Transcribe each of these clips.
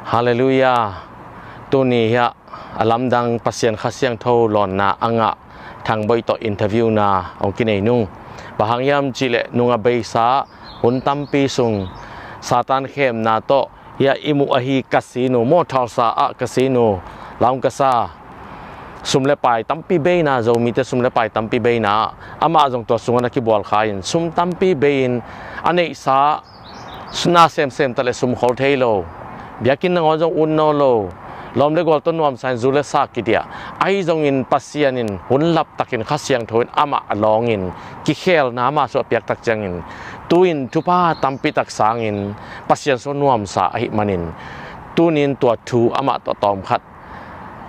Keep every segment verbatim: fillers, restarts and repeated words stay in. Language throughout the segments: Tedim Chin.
Halleluiah. Tuni hiah a lamdang Pasian Kha Siangtho lawnna a ngah Thang Bawi tawh interview na hong kinei nung. Bang hang hiam cihleh nung a beisa hun tampi sung Satan khemna tawh hiah i muh ahi casino maw, Tulsa ah casino, laung ka sa, sum le pai tampi beina, Zomite sum le pai tampi beina ah amah zong tua sungah na kibual kha in sum tampi bei-in a neihsa na semsem taleh sum khol thei lo. Biakinn nangawn zong ut nawn lo. Lawm le gual tawh nuamsa in zu le sa kidiah. Ahi zongin Pasian in hun laptakin Kha Siangtho in amah a lawngin kikhelna amah suah piak tak ciangin tu-in thupha tampi tak sangin Pasian suah nuamsa ahih manin tuni-in tua thu amah tawh tawmkhat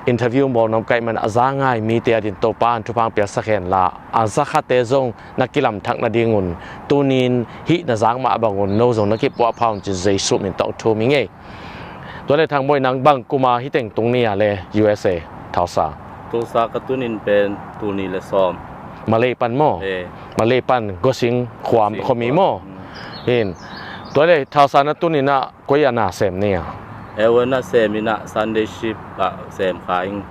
interview bawl nuam ka hih man a za ngai mite adin Topa in thupha hong piaksak hen la, a za khate zong na kilamthak nadingun tuni-in hih na zak mah bangun no zong na kipuahpha un ci Jesuh min tawh thum hi ngei. Tua le Thang Bawi, nang bang kuma hih teng tung ni a le U S A, Tulsa? Tulsa ka tun in pen tul nih le sawm. Malay pan maw? Eh. Malay pan Gosing khuam, Gosing khuami khuam maw? Hmm. Hin. Tua le Tulsa na tun in ah koi ah na sem ni a? Ewa na sem in ah Sunday Shift ah sem kha ing.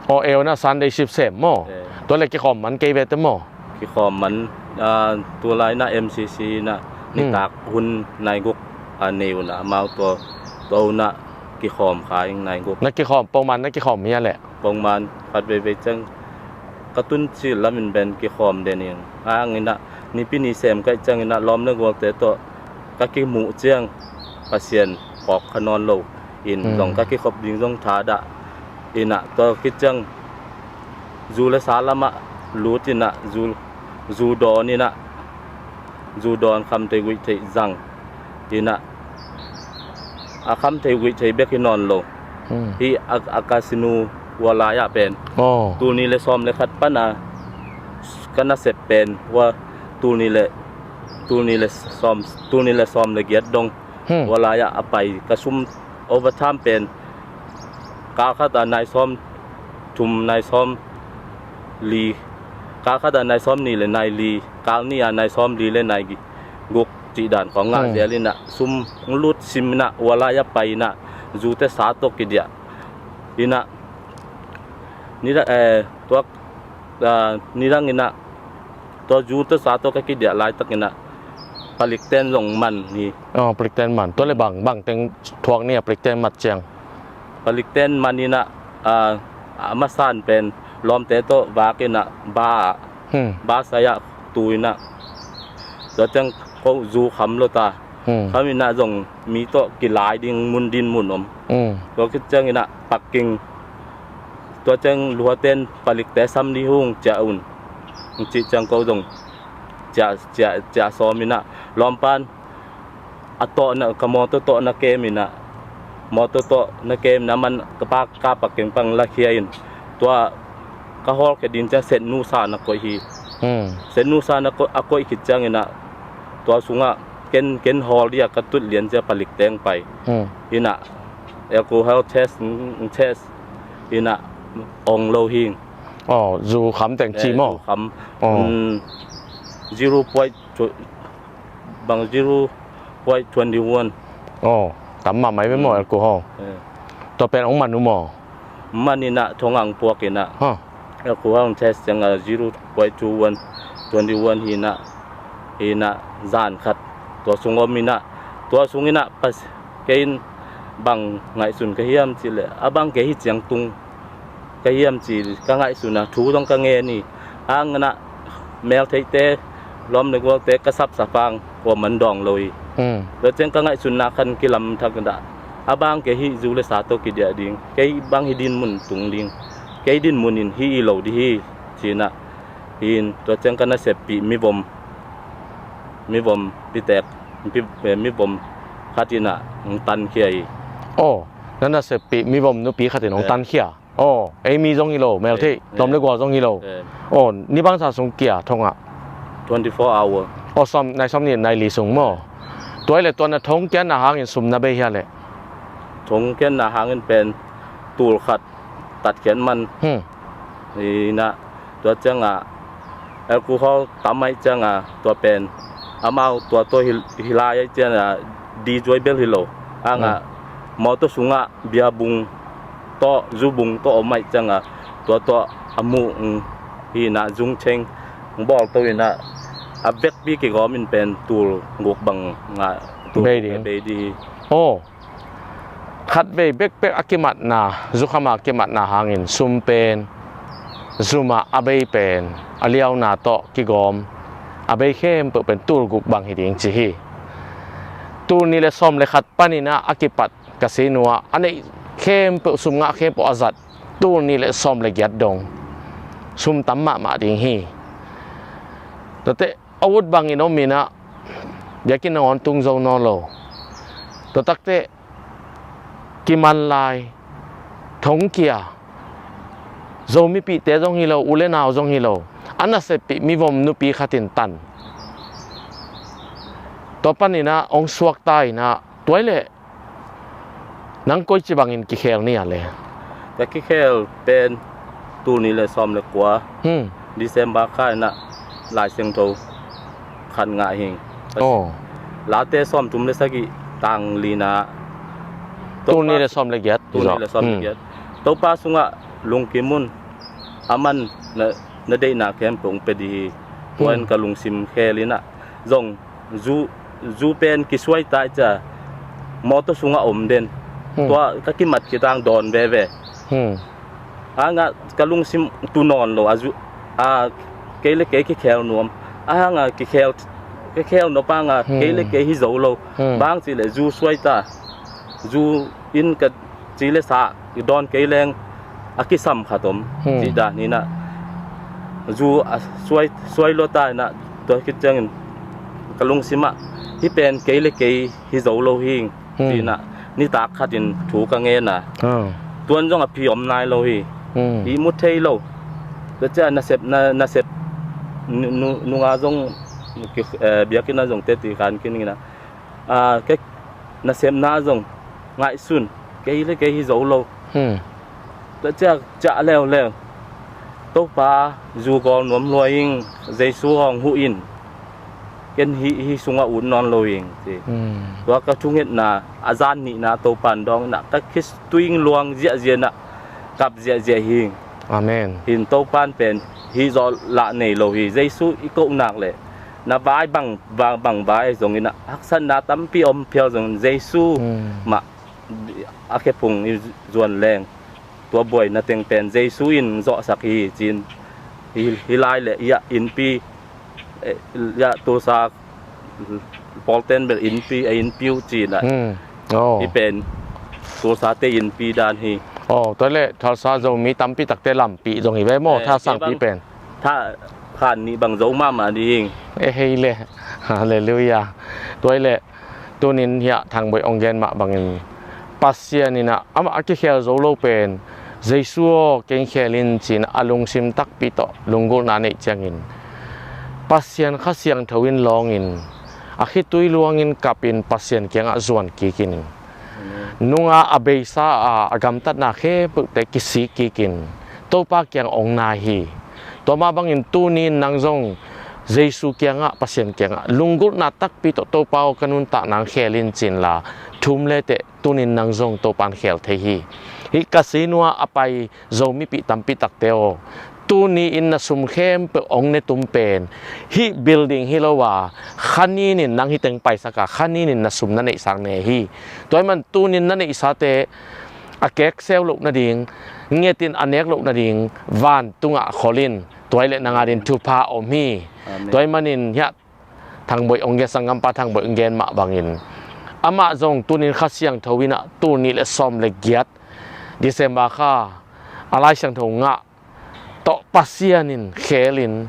Aw, Ewa na Sunday Shift sem maw? Eh. Tua le kikhawm man kei ve te maw? Kikhawm man, ah, tulai na M C C na, hmm, nitak hun nai guk, ah, nei un ah amau tua, tua un ah kikhawm kha ing nai guk. Na kikhawm, pongman na kikhawm hia le? Pongman khat veivei ciang ka tun cil lamin ben kikhawm den ing. Hang in ah nipi ni sem ka hih ciang in ah lawm le gualte tawh ka kimuh ciang Pasian phawk kha nawn lo in, hmm, zong ka kikhop ding zong thadah in ah tua khit ciang zu le sa lamah lut in ah zu, zu dawn in ah zu dawn kham thei guih thei zang in ah a kham thei guih thei bek hi nawn lo. Hmm. Hih a, a casino Wallai ah pen. Oh. Tul nih le sawm le khat pan a ka nasep pen wa tul nih le, tul nih le sawm, tul nih le sawm le giat dong. Hmm. Wallai ah a pai ka sum overtime pen kal khat ah nai sawm thum, nai sawm li, kal khat ah nai sawm nih le nai li, kal nih ah nai sawm li le nai gi, guk cih dan khawng ngah, hmm, zel in ah sum lut sim in ah Wallai ah pai in ah zute sa tawh kidiah in ah nidang, eh, tua, ah, nidang in ah tua zute sa tawh ka kidiah laitak in ah palikten zong man hi. Oh, palikten man. Tua le bang, bang teng thuak ni a palikten mat ciang? Palikten man in ah, ah, a masan pen lawmte tawh vak in ah ba ah, hmm, ba sai ah tu in ah tua ciang ko zu kham lo ta. Hmm. Kham in ah zong mi tawh kilai ding mun din mun om. Hmm. Tua khit ciang in ah parking, tua ciang luaten palikte sam ding hong ciah un, hong cih ciang ko zong ciah, ciah, ciah sawm in ah lawmpan a tawh na, ka mawtaw tawh na kem in ah, mawtaw tawh na kem in ah man ka pa ka parking pang lakhia in tua ka hawlkhia ding ciang set nusa na koih hi. Hmm. Set nusa na koih, a koih khit ciang in ah tua sungah ken, ken hawl ding a ka tut lian ciang palik teng pai. Hmm. In ah alcohol test, mm, test in ah ong lo hi. Oh, zu kham teng ci maw? Eh, zu kham. Oh. Mm, zero point two, bang zero point twenty one. Oh, tam mahmah ve maw, hmm, alcohol? Eh. Tua pen ong man uh maw? Man in ah thong ang puak in ah. Huh. Alcohol test ciang a zero point two one, twenty one hi in ah, hi in ah zan khat tua sung om in ah, tua sung in ah pas, kei in bang ngaihsun ka hiam cih leh a bang kei hi ciang tung ka hiam ci ka ngaihsun a thu dong ka ngen hi. Hang in ah meltheihte, lawm le gualte ka sapsap hang kua man dawng lo hi. Hmm. Tua ciang ka ngaihsunna khan kilam thak in ah a bang kei hih zu le sa tawh kidiah ding, kei bang hih din mun tung ding, kei din mun in hih hi lo ding hi ci in ah, hi in tua ciang ka naseppih mivom, mivom pitek, pi-, eh, mivom khat in ah hong tankhia hi. Oh, na naseppih mivom nupi khat in hong, eh, tankhia. Oh, ei mi zong hi lo, meltheih, eh, lawm le gual zong hi lo. Eh. Oh, ni bangzah sung kia thong ah? Twenty four hour. Oh, sawm, nai sawm nih, nai li sung maw? Tua hi leh tua na thong kianna hangin sum na bei hia leh? Thong kianna hangin pen tul khat tatkhiat man. Hmm. Hi in ah tua ciang ah alcohol tam ahih ciang ah tua pen amau tua tawh hi, hi lai ahih ciang ah di zuai bel hi lo. Hang ah, hmm, mawtaw sungah biabung tawh, zubung tawh om ahih ciangah tua tawh a muh, um, hi inah zungcheng bawl to inah a vekpi kigawm in pen tul guk bang ngah, tul bei guk ding. Bei ding hi. Aw. Khatvei bekbek a kimatna, zukham a kimatna hangin sum pen zum ah a bei pen a liauna tawh kigawm a bei khempeuh pen tul guk bang hi ding ci hi. Tul nih le sawm le khat paninah a kipat casino ah a neih khempeuh, sum ngah khempeuh a zat tul nih le sawm le giat dong, sum tam mahmah ding hi. Tuate a ut bangin om inah biakinn nangawn tung zo nawn lo. Tua takteh kiman lai, thongkia, Zomipihte zong hi lo, u le nau zong hi lo, a naseppih mivom nupi khatin tan. Tua paninah hong suakta inah, tua hi leh nang koici bangin kikhel ni a le? Ka kikhel pen tul nih le sawm le kua, hmm, December kha inah Lai Siangtho khat ngah hing. Aw. Late sawmthum le sagih tang lina. Tul nih le sawm le giat. Tul nih le sawm le giat. Hmm. Topa sungah lungkim un, aman na, na deihna khempeuh hong pia ding hi. Tua in, hmm, ka lungsim khel inah zong zu, zu pen kisuai ta i cia, mawtaw sungah om den. Hmm. Tua ka kimat khit hang dawn veve. Hmm. A hangah ka lungsim tu nawn lo, a zu, a kei le kei kikhel nuam. A hangah kikhel, kikhel nop a hangah, hmm, kei le kei hi zo lo. Hmm. Bang cih leh zu suai ta. Zu in ka ci le sa i dawn kei leng a kisam khat om, hmm, cih dan hi inah. Zu a suai, suai lua ta inah, tua khit ciangin ka lungsim ah hih pen kei le kei hi zo lo hi, hmm, ci inah nitak khatin thu ka ngen a. Ah. Tuan zong a phi om nai lo hi. Hmm. Ihmu thei lo. Tua ciah nasep, na, nasep nu, nu, nunga zong ki, eh, biakinn ah zong teci kan kinin ah, ah, ke, nasepna zong ngaihsun, kei le kei hi zo lo. Hmm. Tua ciah ciah leuleu, Topa, zu gawl nuam lua ing, Jesu hong huh in, ken hih, hih sungah ut nawn lo ing, ci. Hmm. Tua ka thungetna a zan nihna Topan dawng inah ka khitui in luang ziahziah inah kap ziahziah hi ing. Amen. Hin Topan pen hih zawh lah nei lo hi. Jesu i koh nak leh na vai bang, bang, bang vai zong inah, haksatna tampi om phial zong Jesu, hmm, mah a khephung i zuan leng, tua buaina teng pen Jesu in zawhsak hi, ci-in hi, hi lai le, ia innpi, eh, ia Tulsa pawlten bel innpi, a innpi uh ci inah. Hmm. Oh. Hi pen Tulsa te innpi dan hi. Oh, tua le Tulsa Zomi tampi takte lampi zong hi ve maw, eh, tha sangpi pen. Tha khan nih bang zo mahmah ding. Eh, hei le. Halleluiah. Tua le, tunin hiah Thangboih hong gen mah bangin, Pasian inah amah a kikhel zo lo pen, Jesu aw, kei khel in, ci-in a lungsim takpi tawh lunggulhna neih ciangin, Pasian Kha Siangtho in lawngin, a khitui luangin kapin Pasian kiangah zuan kikin, nunga a beisa a, a gamtatna khempeuhte kisik kikin Topa kiang hong nai hi. Tua mah bangin tunin nang zong Jesu kiangah, Pasian kiangah lunggulhna takpi tawh, Topa aw, ka nuntakna hong khel in, ci-in la thum leteh tunin nang zong Topan khel thei hi. Hih casino ah a pai Zomipih tampi takte aw, tuni in na sum khempeuh hong ne tum pen hih building hi lo a, kha ninin nang hih teng paisak a, kha ninin na sum na neihsa ne hi. Tua ahih man tunin na neihsate a kekseu loh nading, ngetin a nek loh nading vantungah khol in, tua hi leh nang adingin thupha om hi. Amen. Tua ahih manin hiah Thangboih hong gen, sanggampa Thangboih hong gen mah bangin, amah zong tunin Kha Siangtho inah tul nih le sawm le giat December kha a Lai Siangtho ngah tawh Pasian in khelin,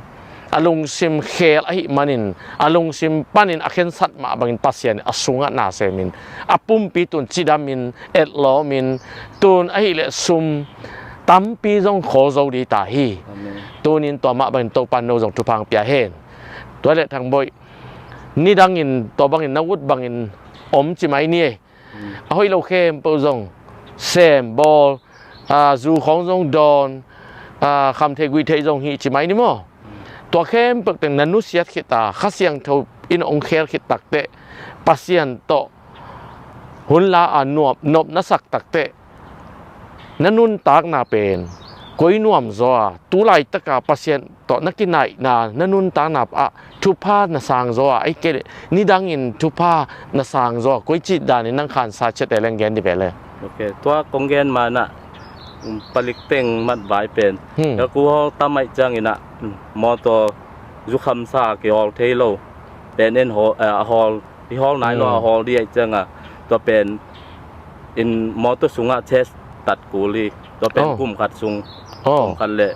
a lungsim khel ahih manin, a lungsim panin a khensat mah bangin Pasian in a sungah na semin, a pumpi tun cidamin, etlawmin, tun ahih leh sum tampi zong khawl zo ding ta hi. Amen. Tunin tua mah bangin Topan no zong thupha hong pia hen. Tua le Thangboih, nidangin tua bangin na ut bangin om ci mai ni ei. Hmm. A hoih lo khempeuh zong sem bawl, a, zu khawng zong dawn, a, kham thei guih thei zong hih ci mai ni maw. Hmm. Tua khempeuh teng na nusiat khit a, Kha Siangtho in hong khel khit takteh Pasian tawh hun la a nuam nop na sak takteh, na nuntakna pen koi nuam zaw a, tu laitaka Pasian tawh na kinaihna, na nuntakna ah thupha na sang zaw a, ei kei leh nidangin thupha na sang zaw a, koi cih danin nang khansa ciat e leng gen dih ve le. Ok, tua kong gen manah, um, palik teng mat vai pen. Hmm. Elku hawl tam aih cianginah, um, mawtaw zukhamsa kihawl thei lo pen en hawl, eh, a hawl, i hawl nai lo a, hmm, hawl dih aih cianga, tua pen in mawtaw sungah test tat kul hi. Tua pen, oh, kum khat sung, oh, kum khat le,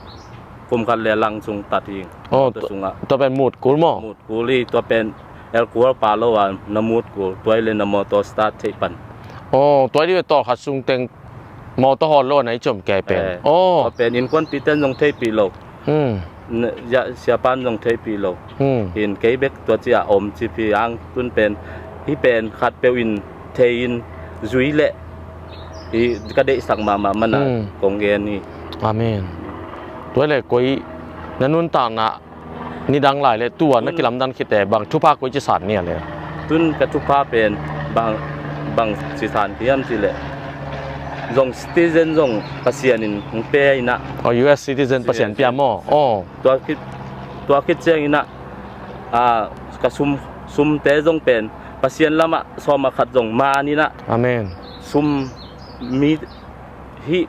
kum khat le lang sung tat hi. Oh, mawtaw sungah. Tua pen mut kul maw? Mut kul hi. Tua pen elku hawl pah lo a na mut kul, tua hi le na mawtaw start theih pan. Oh, tua hi le tawh khat sung teng mawtaw hawl lo na i ciam kei pen. Eh, oh, tua pen innkuanpihten zong theihpih lo. Hmm. Ne-, ya, siapan zong theihpih lo. Hmm. Hin kei bek tua ci a om ci pih ang tun pen, hih pen khatpeuh in thei in zui leh hi ka deihsak mahmah mana, hmm, kong gen hi. Amen. Tua le koi na nuntakna nidang lai le tua na, tun, kilamdan khit e bang thupha koi ci san ni a le? Tun ka thupha pen bang, bang ci san ki hiam cih leh, zong citizen zong Pasian in hong pia inah. Oh, U S citizen Pasian pia maw? Oh. Tua khit, tua khit cianginah, ah, ka sum, sumte zong pen Pasian lamah sawm a khat zong man inah. Amen. Sum mi hih,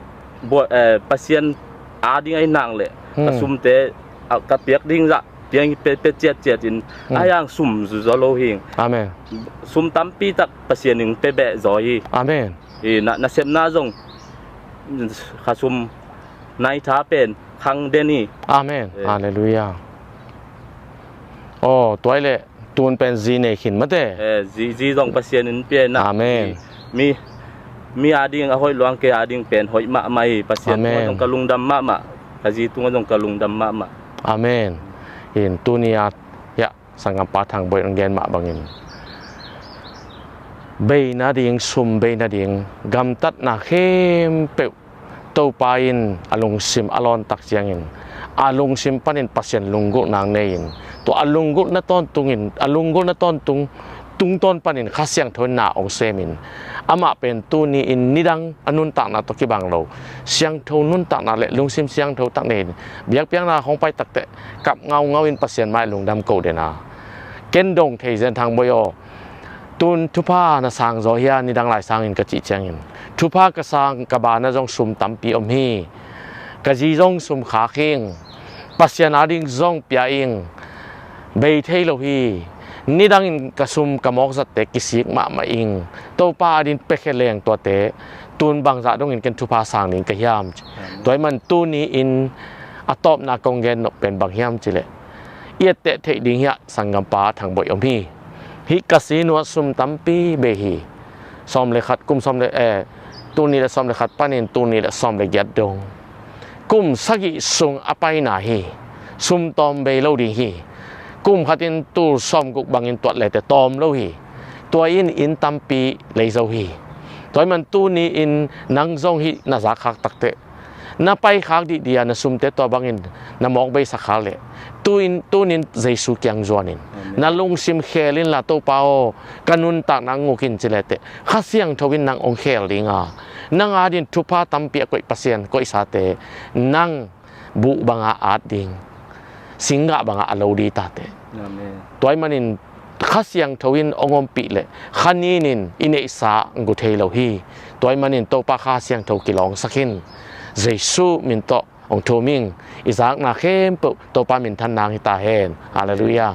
eh, Pasian ading ahi nang le ka, hmm, sumte, ah, ka piak ding zah piang pe, pe ciatciat in, hmm, a hiang sum zu zaw lo hing. Amen. Sum tampi tak Pasian in pe beh zaw hi. Amen. Hi na, nasepna zong ka sum nai tha pen khang den hi. Amen. Eh. Halleluiah. Oh, tua hi le tun pen zi nei khin mate. Eh, zi, zi zong Pasian in pia inah. Amen. Mi, mi ading a hoih luang, kei ading pen hoih mahmah hi. Pasian, amen, tungah zong ka lungdam mahmah. Ka zi tungah zong ka lungdam mahmah. Amen. Hin tuni a, ya, sanggampa Thang Boih hong gen mah bangin, bei nading, sum bei nading gamtatna khempeuh Topa in a lungsim a lawn tak ciangin, a lungsim panin Pasian lunggulhna nei in, tua a lunggulhna tawntungin, a lunggulhna tawntung, tungtawn panin Kha Siangtho in na hong semin, amah pen tuni in nidang a nuntakna tawh kibang lo, siangtho nuntakna le lungsim siangtho tak nei in, biakpiakna hong pai takteh kap ngaungau in Pasian mai lungdam ko den a. Ken dong thei zen Thang Boih aw. Tun thupha na sang zaw hia, nidang lai sangin ka cih ciangin, thupha ka sang ka banah zong sum tampi om hi. Ka zi zong sum khak hing. Pasian ading zong pia ing. Bei thei lo hi. Nidangin ka sum ka mawkzatte kisik mahmah ing. Topa ading pekhe leng tuate tun bangzah dongin ken thupha sang ding ka hiam? Amen. Tua hi man tuni in a tawpna kong gen nop pen bang hiam cih leh, i etteh theih ding hiah sanggampa Thang Boih om hi. Hih casino ah sum tampi bei hi. Sawm le khat, kum sawm le, eh, tul nih le sawm le khat panin tul nih le sawm le giat dong, kum sagih sung a paina hi. Sum tawm bei lo ding hi. Kum khatin tul sawmguk bangin tuat lete tawm lo hi. Tua in inn tampi lei zo hi. Tua hi man tuni in nang zong hih na zakkhak takteh, na paikhak dihdih a na sumte tua bangin na mawk beisak khak leh, tu in, tunin Jesu kiang zuanin, amen, na lungsim khel inla, Topa aw, ka nuntakna nguk in ci leteh, Kha Siangtho in nang hong khel ding a, nang adin thupha tampi a koih Pasian koihsate nang buh banga at ding, singgah banga a lo ding tate. Amen. Tua hi manin Kha Siangtho in hong ompih leh kha ninin i neihsa gu thei lo hi. Tua hi manin Topa Kha Siangtho kilawngsak in, Jesu min tawh hong thum ing. I zakna khempeuh Topa minthan nang hi ta hen. Halleluiah.